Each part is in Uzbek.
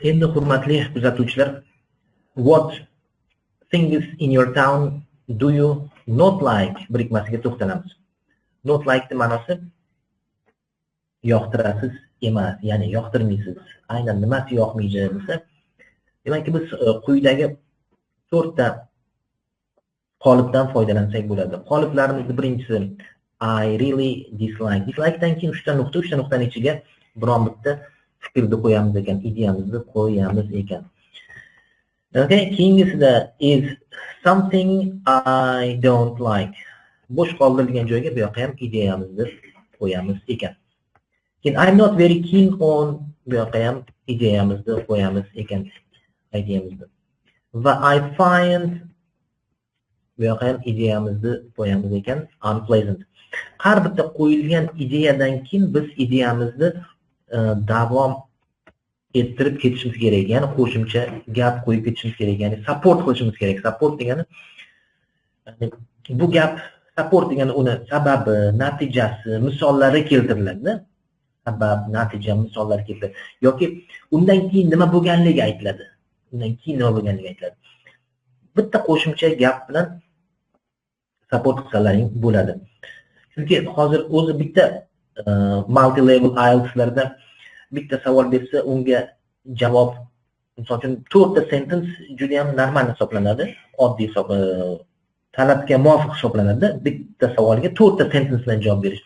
Endi, hurmatli kuzatuvchilar, "What things in your town do you not like" birikmasiga to'xtalamiz. "Not like" ni ma'nosi yoqtirasiz emas, ya'ni yoqtirmaysiz. Aynan nimasi yoqmaydi desa, demakki, biz quyidagi to'rtta qolipdan foydalansak bo'ladi. Qoliplarimizni birinchisi "I really dislike". Dislikedan keyin uchta nuqta, uchta nuqtani ichiga biron bitta fikrni qo'yamiz ekan, ideyamizni qo'yamiz ekan. Okay, keyingisida "is something I don't like". Bo'sh qoldirilgan joyga bu yoqqa ham ideyamizni qo'yamiz ekan. Keyin "I'm not very keen on", bu yoqqa ham ideyamizni qo'yamiz ekan, ideyamizni. Va "I find", bu yoqqa ham ideyamizni qo'yamiz ekan, "unpleasant". Har bitta qo'yilgan ideyadan keyin biz ideyamizni davom ettirib ketishimiz kerak, ya'ni qo'shimcha gap qo'yib ketishimiz kerak, ya'ni support qilishimiz kerak. Support degani, bu gap, support degani uni sababi, natijasi, misollari keltiriladi. Sabab, natija, misollar keltiriladi yoki undan keyin nima bo'lganligi aytiladi. Undan keyin nima bo'lganligi aytiladi. Bitta qo'shimcha gap bilan support qilsalaring bo'ladi. Chunki hozir o'zi bitta multi level IELTSlarda bitta savol bersa, unga javob, misol uchun, to'rtta sentence juda ham normal hisoblanadi, oddiy hisob, talabga muvofiq hisoblanadi bitta savolga to'rtta sentence bilan javob berish.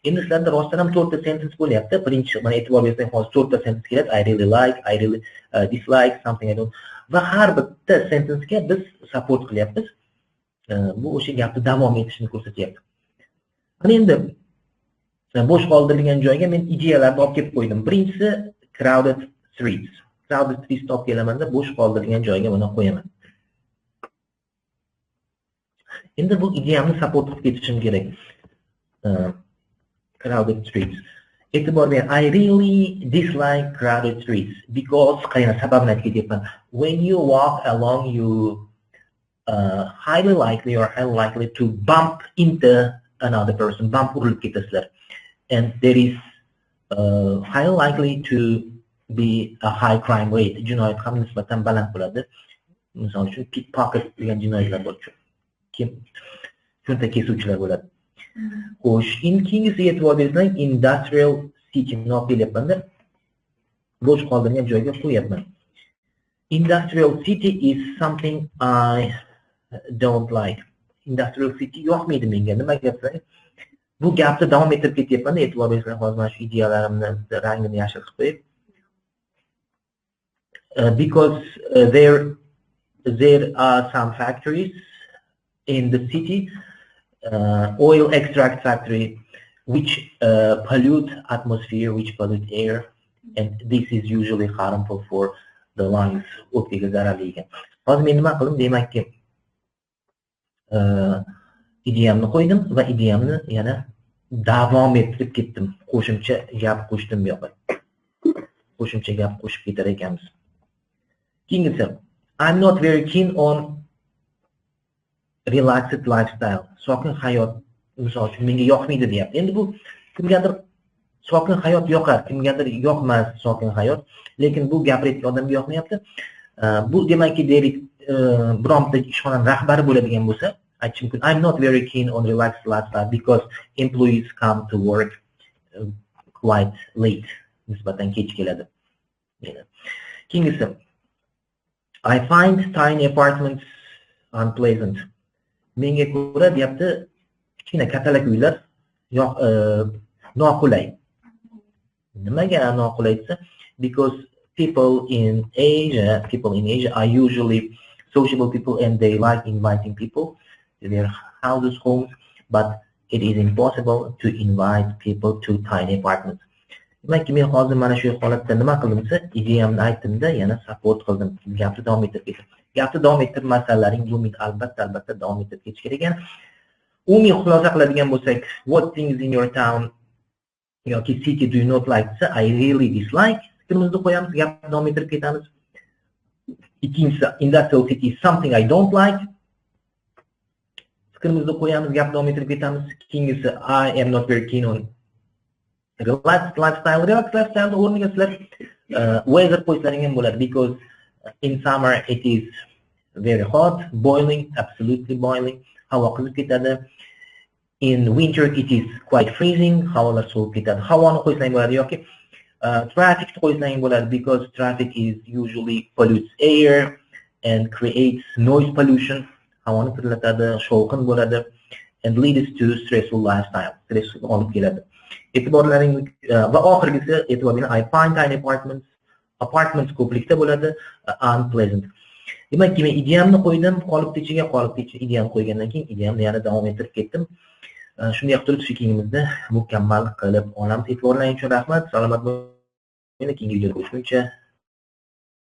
Endi sizlarda rostdan ham to'rtta sentence bo'lyapti. Birinchi, mana, e'tibor bersang, hozir to'rtta sentence keladi: "I really like", "I really dislike", "something I don't". Va har bitta sentencega biz support qilyapmiz. Bu o'sha gapni davom etishini ko'rsatyapti. Mana endi bo'sh qoldirilgan joyga men ideyalarni olib kelib qo'ydim. Birinchisi "crowded streets". "Crowded streets" olib kelamanda, bo'sh qoldirilgan joyga buni qo'yaman. Endi bu ideyamni support qilib ketishim kerak. Crowded streets. E'tibor bering, "I really dislike crowded streets because", qarang, sababini aytib ketyapman. "When you walk along, you highly likely or highly likely to bump into another person." Bump, urilib ketasizlar. "And there is highly likely to be a high crime rate." Jinoyat ham nisbatan baland bo'ladi. Misol uchun, pickpocket degan jinoyatlar bor. Kim cho'ntak kesuvchilar bo'ladi. Xo'sh, endi keyingisiga e'tibor bersang, "industrial city" ni olib kelyapmanda, bo'sh qoldirilgan joyga qo'yapman. "Industrial city is something I don't like." Industrial city yoqmaydi menga. Nimaga desangiz, bu gapni davom ettirib ketyapman. E'tibor bersanglar, hozir mana shu ideyalarimni rangini yashil qilib qo'yib. "Because there are some factories in the city, oil extract factory, which pollute atmosphere, which pollute air, and this is usually harmful for the lungs." O'pkaga zararli ekan. Hozir men nima qildim? Demakki, ideyamni qo'ydim va ideyamni yana davom ettirib ketdim. Qo'shimcha gap qo'shdim bu yoqqa. Qo'shimcha gap qo'shib ketar ekanmiz. Keyingisi, "I'm not very keen on relaxed lifestyle." Sokin hayot, misol uchun, menga yoqmaydi deyapti. Endi bu kimgadir sokin hayot yoqar, kimgadir yoqmas sokin hayot, lekin bu gapirayotgan odamga yoqmayapti. Bu demakki, deylik, biron bitta ishxonani rahbari bo'ladigan bo'lsa, aytish mumkin: "I'm not very keen on relaxed lifestyle because employees come to work quite late." Nisbatan kech keladi. Keyingisi, "I find tiny apartments unpleasant." Menga ko'ra, deyapti, kichkina katalak uylar noqulay. Nimaga noqulay desa, "because people in Asia are usually sociable people and they like inviting people to their houses, homes, but it is impossible to invite people to tiny apartments." Demakki, men hozir mana shu holatda nima qildim desa, ideyamni aytdimda, yana support qildim. Gapni davom ettirib ketdim. Gapni davom ettirmasalaring bo'lmaydi, albatta, albatta davom ettirib ketish kerak ekan. Umumiy xulosa qiladigan bo'lsak, "What things in your town yoki city do you not like" desa, "I really dislike", fikrimizni qo'yamiz, gapni davom ettirib ketamiz. Ikkinchisi, "Industrial city is something I don't like." Fikrimizni qo'yamiz, gapni davom ettirib ketamiz. Keyingisi, "I am not very keen on relaxed lifestyle." Relaxed lifestyle o'rniga sizlar Weather qo'ysalaring ham bo'ladi, because in summer it is very hot, boiling, absolutely boiling. Havo qizib ketadi. In winter it is quite freezing, havolar sovib ketadi. Havoni qo'ysang bo'ladi yoki trafficni qo'ysang bo'ladi, because traffic is usually pollutes air and creates noise pollution. Havoni kirlatadi, shovqin bo'ladi and leads to stressful lifestyle. Stress olib keladi. E'tiborlaring va oxirgisi, e'tibor bering, I find tiny apartments. Apartments ko'plikda bo'ladi, unpleasant. Demak, men ideyamni qo'ydim, qolipni ichiga, qolipni ichiga ideyamni qo'ygandan keyin ideyamni yana davom ettirib ketdim. Shunday qilib turib speakingimizni mukammal qilib olamiz. E'tiborlaring uchun rahmat. Salomat bo'ling. Keyingi videoda ko'rishguncha.